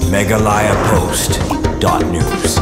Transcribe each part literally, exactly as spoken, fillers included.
Meghalaya Post dot news.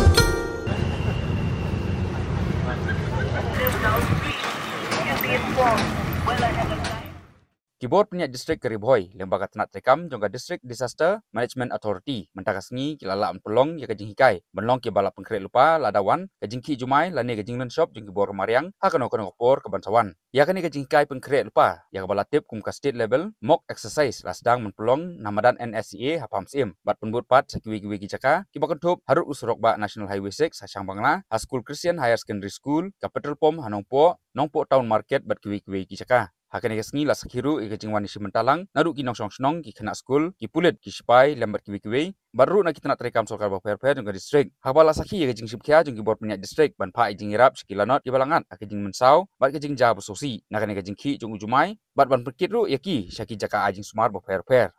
Ki bor pynïaid district ka Ri Bhoi lyngba ka tnat treikam jong ka District Disaster Management Authority mynta ka sngi ki la lah ban pynlong ïa ka jinghikai ban long kiba la pynkhreh lypa lada wan ka jingkhih jumai lane ka jingmynshop jong ki bor ka mariang ha kano kano ka por kaban sa wan. Ïa kane ka jinghikai pynkhreh lypa ïa kaba la tip kum ka state level mock exercise la sdang ban pynlong na madan N S C A ha Pahamsyiem bad pynbud pat sa kiwei kiwei ki jaka kiba kynthup harud u surok bah National Highway six ha Shangbangla, ha skul Christian Higher Secondary School, ka petrol pump ha Nongpoh, Nongpoh Town Market bad kiwei kiwei ki jaka. Ha kane ka sngi la sakhi ruh ïa ka jingwan ïashim bynta lang naduh ki nongshong shnong, ki khynnah skul, ki pulit, ki sipai lem bad kiwei kiwei bad ruh na ki tnat treikam sorkar bapher bapher jong ka district. Haba la sakhi ïa ka jingshim khia jong ki bor pynïaid district ban phah ïa ka jingïarap sha ki lanot kiba la ngat ha ka jingmynsaw bad ka jingjia ba sngewsih na kane ka jingkhih jong u jumai bad ban pynkit ruh ïa ki sha ki jaka ai jingsumar bapher bapher.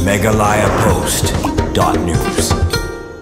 Meghalaya Post dot news.